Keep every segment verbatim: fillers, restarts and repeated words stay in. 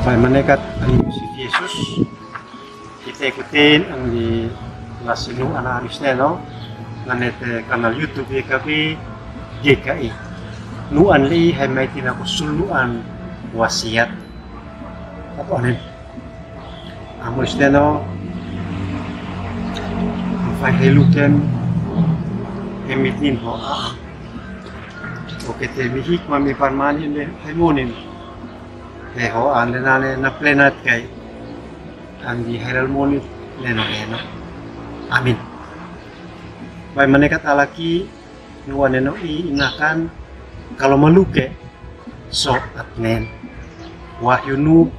Bae manekat ani Musif Yesus. Kite kuten ani lasi nu ana aris neno. Nane te kanal YouTube YKB GKI. Nu an lei hai mai tina ko sulu an wasiat. Ato anen. Amu isteno, am fai heluken, he mitin ho a. Oke te mihik ma mi parmani le hai monin. He ho an le nane na plenat kai. An di hai lal monin le no le no. Amin. Bae manekat alaki, nu wane no i inakan, kalo maluke. So atnen. Wahyu nu,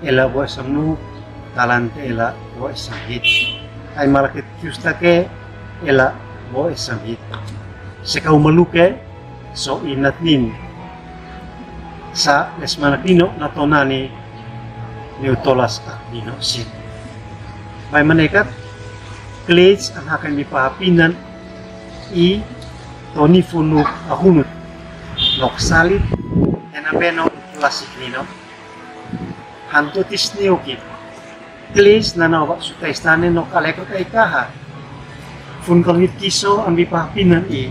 ela bo esam nu, Talante ela bo esam hit. Ai malakit kiustake, ela bo esam hit. Seka u maluke, so inatnin. Sa lesmanak nino na tonani, ni utolas ak nino sin. Bae manekat, klej an hakan mi papinan, i toni funu ahunut. Nok salit, ena beno lasik nino. Hanto tis niukit. Klej nana oba sutai stane nok aleko tai kaha. Fun kalngit kiso an bi papinan i.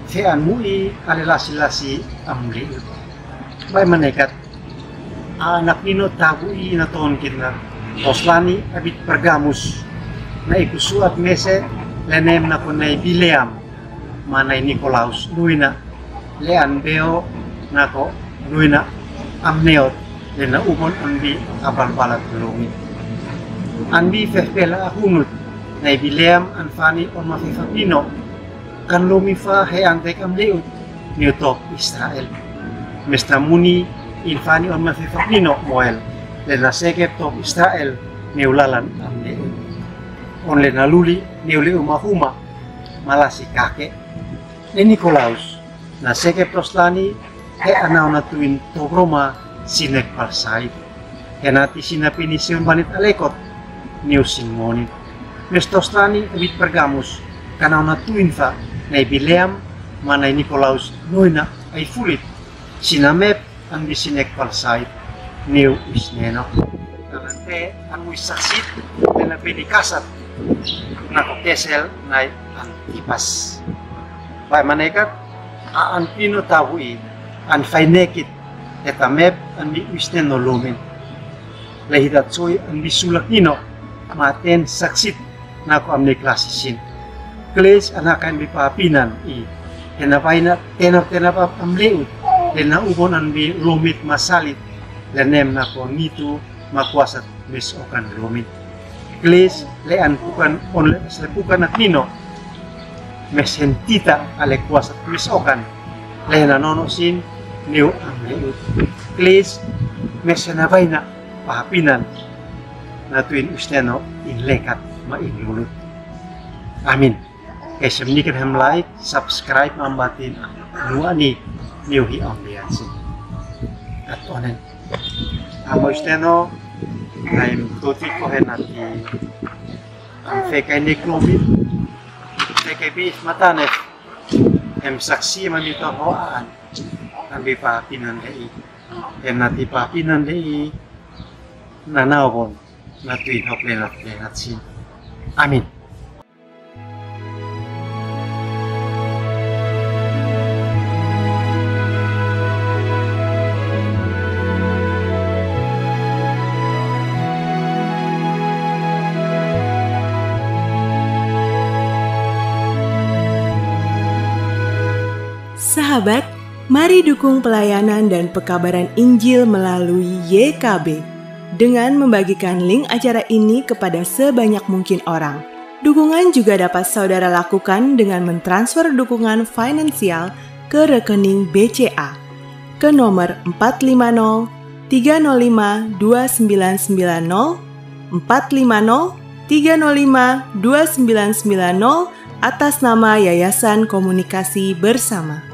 Fe an mu i ale lasi lasi am li. Bae manekat. Anak nino tabu i na ton kit na. Toslani abit Pergamus. Na ikusuat mese lenem na konai Bileam. Manai Nikolaus nuina. Le an beo na ko nuina am neot. Le na ubon an bi abalbalat lumi. An bi fefela ahunut. Nai Bileam an fani on ma fefa pino. Kan lumi fa he an tek am leut. Niu tok Israel. Mesta muni in fani on ma fefa pino moel. Le na sekep tok Israel. Niu lalan am leut. On le na luli. Niu leu mahuma. Malasi kake. Le Nikolaus. Na sekep toslani. He anau na tuin tobroma sinek palsait. He nati sina pini siun banit alekot. Niu sin monin. Mes toslani abit Pergamus. Kanau na tuin fa. Nai Bileam. Manai Nikolaus. Nuina ai fulit. Sina mep. An bi sinek palsait. Niu isneno. Talante an mu isaksit. Nena pini kasat. Na ko kesel nai Antipas. Bae manekat. A an pino tabu i. An fainekit. Eta mep an bi isneno lumin. Lehita tsoi an bi sulak nino. Maten saksit. Na ko am ni klasi sin. Klej an hakan bi papinan i. Hena baina tena tena pa am leut. Lena ubon an bi lomit masalit. Lenem na ko nitu makuasat mes okan lomit. Klej le an pukan on le mes le pukan at nino. Mes hentita ale kuasat mes okan. Lena nono sin niu am leut. Klej mes hena baina papinan. Na tuin usneno in lekat ma in lulut. Amin. Kesem niken hem like, subscribe ma ambatin nuani niu hi ambiansin. At onen. Amo usneno, naim toti ko henati. Am fekai ne klomi. Fekai bi matane. Hem saksi ma mito ho aan. Ambi papinan de i. Henati papinan de i. Nana obon. Na tuin hop lenat lenat sin. Amin. Sahabat, mari dukung pelayanan dan pekabaran Injil melalui Y K B dengan membagikan link acara ini kepada sebanyak mungkin orang. Dukungan juga dapat saudara lakukan dengan mentransfer dukungan finansial ke rekening B C A ke nomor empat lima nol tiga nol lima dua sembilan sembilan nol, empat lima nol tiga nol lima dua sembilan sembilan nol, atas nama Yayasan Komunikasi Bersama.